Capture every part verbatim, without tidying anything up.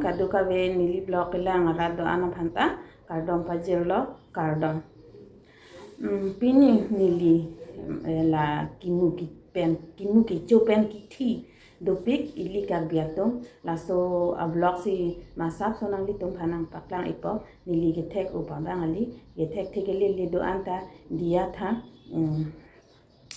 Kadokave neli vlog kelang arat do-an aphan ta kardom pajirlo, kardom. Hmm, pini neli, eh, la kimu kipen, kimu kecho pen kithi dopik ili Karbi atum, laso a vlog si masap so nanglitum aphan nangpaklang ikpo. Neli kethek upa bang kali, kethek thek kele le do-an ta diya tha. Hmm,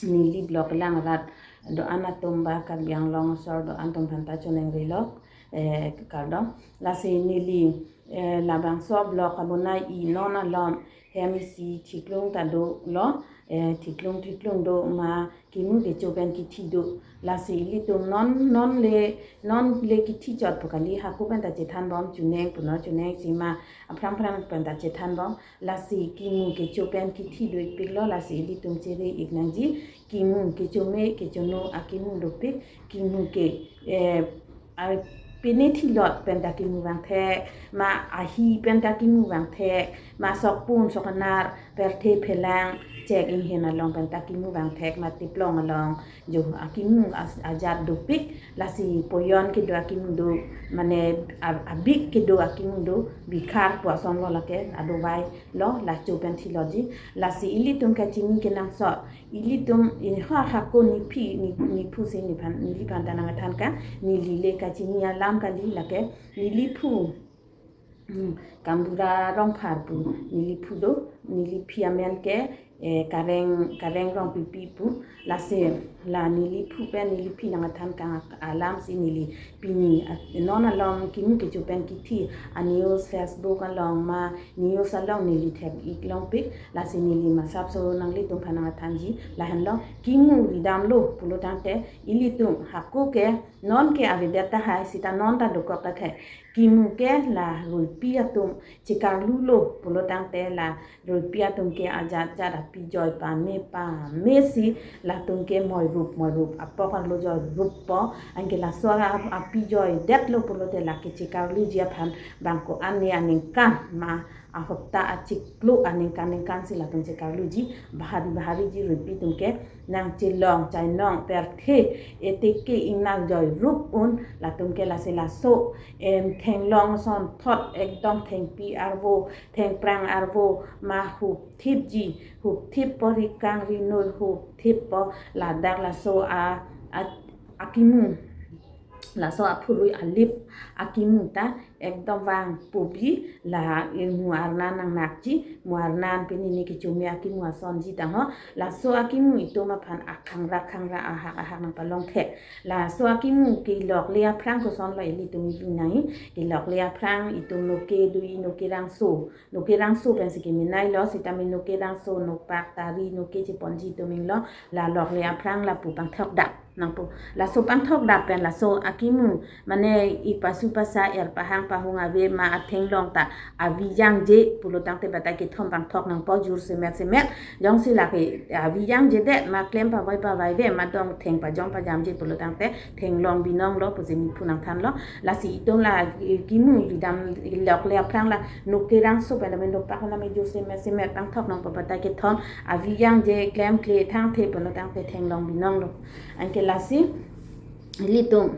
neli vlog kelang arat do-an atum ba Karbi Anglong asor do-an atum aphan ta choningri lok, eh, kardom. Lasi neli, eh, labangso vlog abonai-i non alom hem isi thiklong ta dolo, eh, thiklong thiklong do ma kimu kecho pen kithi do. Lasi ilitum non, non le, non le kithi chot pu kali, hako pen ta chethan bom, choningri puno choningri si ma aphrang phrang pen ta chethan bom. Lasi kimu kecho pen kithi do ikpiklo, lasi ilitum chere ik nangji. Kimu kecho me kecho no akimu dopik, kimu ke, eh, a pine thilot pen ta kimu vangthek, ma ahi pen ta kimu vangthek, ma sokpun sokanar, pirthe phelang, chek inghen along pen ta kimu vangthek, ma tiplong along jo akimu as-, ajat dopik. Lasi poyon kedo akimu do, mane ab-, abik kedo akimu do, bikhar pu ason lo lake, adovai lo, lacho pen thiloji. Lasi ilitum kachini kenangsot, ilitum inha hako niphi, ni, niphu si niphan, neliphan ta nangthan ka, neli le kachini alam kali lake, neliphu, hmm, Kambura Rongphar pu neliphu do, neliphi amen ke, eh, Kareng, Kareng Rongpipi pu. Lasi la neliphu pen neliphi nangthan ka alam si neli pini, ah, non alom kimu kecho pen kithi a news, Facebook along ma news along neli thek ik longpik. Lasi neli masap so nanglitum aphan nangthanji, lahenlo, kimu ridamlo pulo tangte ilitum hako ke non ke avedet tahai sita non ta dokok ta thek. Kimu ke la ruipi atum chekarlulo pulo tangte la ruipi atum ke ajat jat api joi pame pame si latum ke moirup moirup apok arlo joi rup po, anke laso a-, api joi detlo pulote lake chekarluji aphan bang ko-an ne aningkan ma ahopta achiklo aningkan ningkan si latum chekarluji, bahari bahari ji ruipi atum ke nangchelong chainong pirthe eteke ingnar joi rup un latum ke. Lasi laso, em, thenglong sonthot ekdom thengpi arvo, thengphrang arvo ma hupthipji, hupthip po, rikang rinoi hupthip po, ladak laso a, a, akimu, laso aphurui alip akimu ta ekdom vangpupji, la, eh, mu arnan nangnakji, mu arnan pini ne kecho me akimu asonji tangho. Laso akimu itum aphan akhangra khangra ahak ahak nangpalong thek. Laso akimu kelokle aphrang kosonlo ilitum ivin nai, kelokle aphrang itum noke do-i, noke rangso, noke rangso pensi kemenailo, sitame noke rangso, nokpak tari, noke cheponji atum inglo, la lokle aphrang lapu pangthok dak nangpo. Laso pangthok dak pen laso akimu, mane ipasu pasa er pahang pahung ave ma athenglong ta avi jangje pulo tangte batai kethom pangthok nangpo, jur semet semet. Jongsi lake avi jangje det ma klem pavai pavai ve ma dong theng pajong pajamje pulo tangte thenglong binong lo pusi niphu nangthanlo. Lasi itum la, eh, kimu ridam lokle aphrang la noke rangso pen lamen dopak lame jur semet semet pangthok nangpo, batai kethom avi jangje klemkle thangthe pulo tangte thenglong binong lo. Anke lasi ilitum,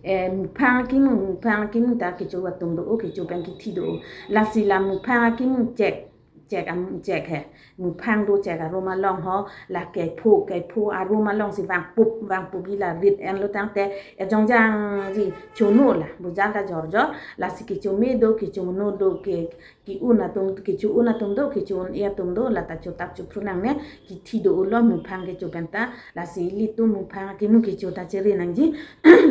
eh, muphang akimu, muphang akimu ta kecho atum do-o, kecho pen kithi do-o. Lasi la muphang akimu chek, chek am, chek he. Muphang do chek arum along ho, la kepho, kepho arum along si vangpup, vangpup ila rit enlo tangte, eh, jongjang ji chono la, bujal ta jorjor, lasi kecho me do, kecho no do, ke, ke-un atum, kecho un atum do, kecho un-e atum do, lata chotap chopru nangne, kithi do-o lo muphang kecho pen ta. Lasi ilitum muphang akimu kecho ta chere nangji.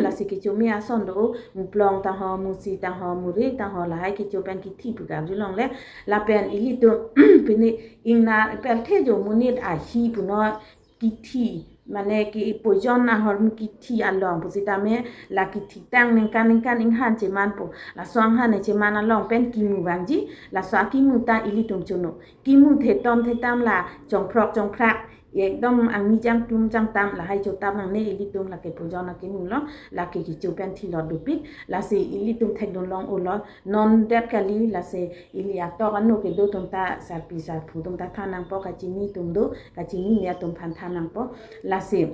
Lasi kecho me ason do-o, muplong tangho, musi tangho, muri tangho, lahai kecho pen kithi pu karjulongle. Lapen ilitum pini ingnar pirthe jo monit ahi puno kithi, mane ke pojon ahormu kithi along pusitame la kithi tang ningkan ningkan inghan chemanpo. Laso anghan cheman along pen kimu vangji, laso akimu ta ilitum chono. Kimu thetom thetam la chongphrok chongphrak, ekdom angni jangtum jangtam lahai chotap nangne ilitum, lake pojon akimu lo, lake kecho pen thilot dopik. Lasi ilitum thekdun long-o lo, non det kali, lasi ili atok ano kedo atum ta sarpi sarphu atum ta than nangpo, kachini atum do, kachini me atum aphan than nangpo. Lasi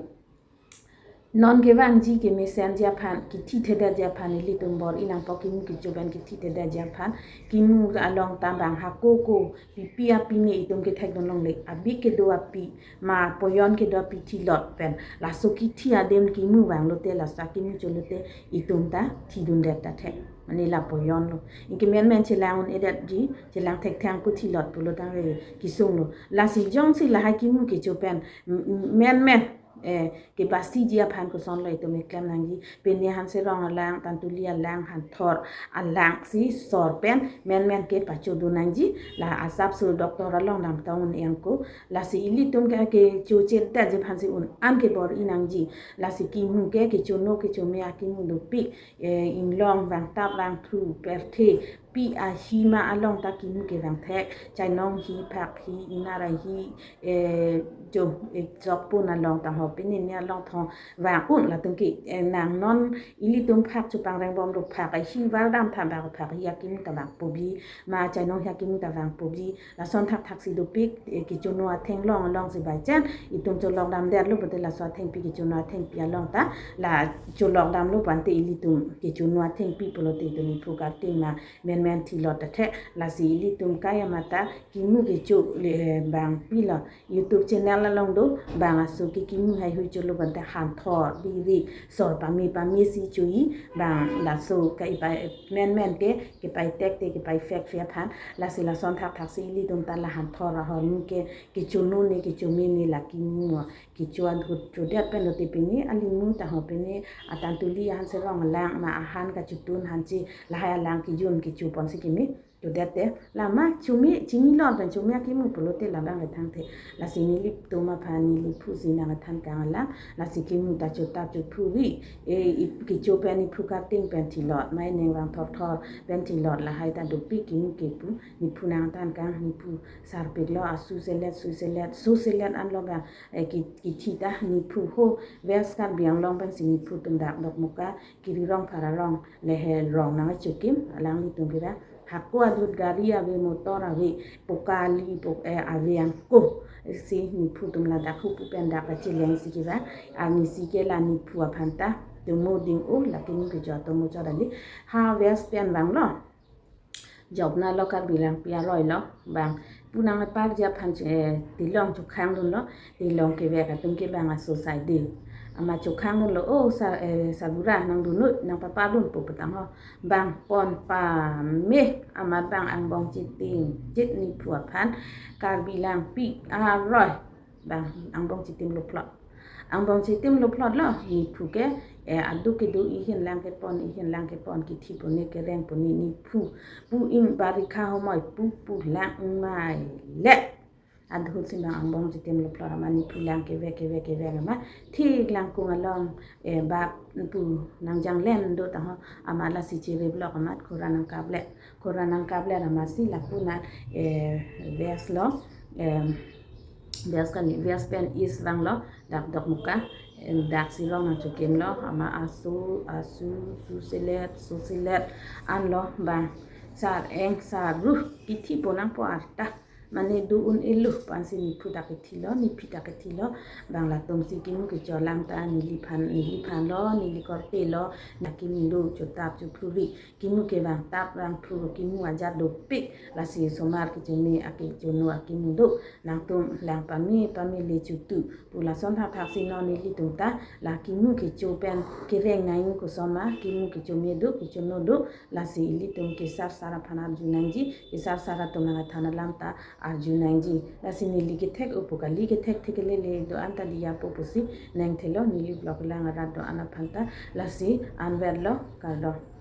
Non kevangji kemesenji aphan, kethithedetji aphan ilitum bor-i nangpo, kimu kecho pen kethithedetji aphan, kimu along ta bang hako ko, pipi apine itum kethekdun longle, abi kedo api, ma poyon kedo api thilot pen, laso kethi adim kimu vanglote, laso akimu cholote, itum ta thidundet ta thek. Mane la poyon lo. Anke menmen chelang un-edetji, chelang thekthang ko thilot pulo tangte kesung lo. Lasi jongsi lahai kimu kecho pen, m-, m-, menmen, eh, kebasiji aphan kosonlo itum keklem nangji. Pini Hanserong alang, Tantuli alang, Hanthor alang si sor pen menmen kepachodun nangji. La asapso doctor along damtang un-e angko. Lasi ilitum ke kechochedetji aphansi un-an ke bor-i nangji. Lasi kimu ke kechono kechome akimu dopik, eh, inglong vangtap vangthu perthe, pi ahi ma along ta kimu kevang thek, chainong hi, phak hi, inar ahi, eh, jo, eh, jokpon along tangho, pini ni along thong vang un, latum ke, eh, nang non ilitum phak chupangrengbomlo, phak ahi vardam thambak, phak hi akimu ta vangpo bi, ma chainong hi akimu ta vangpo bi, lason thakthak si dopik, eh, kechono atheng long along si by chance itum cholok damdetlo pulote laso athengpi kechono athengpi along ta la cholok damlo pulote ilitum kechono athengpi pulote itum iphu karting ma menmen thilot ta thek. Lasi ilitum kai amat ta kimu kecho le, eh, bang pilo YouTube channel along do, bang aso ke kimu haihui cholo pulote Hanthor, Birik, sor pame pame si cho-i, bang laso kai pa menmen ke, kepai tek te kepai fek fek aphan, lasi lason thakthak si ilitum ta la Hanthor ahormu ke, kechono ne kechome ne la kimu kecho an kut chodet pen lote pini alimu tangho pini a Tantuli Hanserong alang ma ahan kachotun hanchi lahai alang kejun kecho ponsi kimi chodet te, lama chome chini lon pen chome akimu pulote labang kethang the. Lasi nelitum aphan neli phu si nang kethan kang alang, lasi kimu ta chotap chophu vi, eh, ip kecho pen iphu karting pen thilot, mai neng vang thor thor pen thilot lahai ta dopik kimu kepu, nephu nang than kang, nephu sarpiklo, asu selet, su selet, su selet anlo bang, eh, ki, kethi ta nephu ho, West Karbi Anglong pensi nephu tum dak Dokmoka, Kiri Rongphar arong, lehe rong nang chokim, alanglitum kira, hako adut gari ave, motor ave, pokali, pok, eh, ave angko, si nephu tum ladak hupu pen dak kacheleng si kira, arni si ke la nephu aphan ta, tumo ding u, laki ni kejo tumo chodali, ha West pen vanglo. Jokna lo Karbi Langpi aroi lo, bang. Pu nang parji aphan che, eh, tilong chokhangdunlo, tilong kevek atum ke bang aso sai de. Ama chokhangdunlo, oh, sa, eh, sabura nangdun noi, nangpapardun pu pu tangho. Bang pon pame, ama bang angbong chitim, chit nephu aphan, Karbi Langpi aroi. Bang angbong chitim lo plot. Angbong chitim lo plot lo, nephu ke, eh, aduk kedo ihin lang kepon, ihin lang kepon, kethi pone kereng pone nephu. Pu ing barikha homoi pu pu lang mai le. Adhut si bang angbong chitim lo plot ama nephu lang kevek kevek kevek ama thik langkung along, eh, bak pu nangjanglen do tangho ama lasi chiri blok amat khora nangkap le. Khora nangkap le ama si lapu na, eh, West lo, eh, West kali, West pen East vanglo, dak Dokmoka, em, dak si rong nangchokimlo, ama asu, asu, su selet, su selet, anlo bang, sar eng, sar ruh, kethi po nangpo arta, mane do un-elo, pensi nephu ta kethilo, nephi ta kethilo, bang latum si kimu kecho alam ta, neliphan, neliphan lo, neli korte lo, na kimu do, chotap, chophu vi, kimu kevang tap vangthu kimu ajat dopik, lasi somar kechome akechono akimu do, nangtum lang pame pame le chutu pu lason thakthak si non nelitum ta la kimu kecho pen kereng nang kosonma, kimu kechome do, kechono do, lasi ilitum kesar sar aphan arju nangji, kesar sar atum nangthan alam ta arju nangji. Lasi neli kethek upu kali, kethek theklele do-an ta diya po pusi nangthelo, neli vlog lang arat do-an aphan ta, lasi anvet lo, kardom.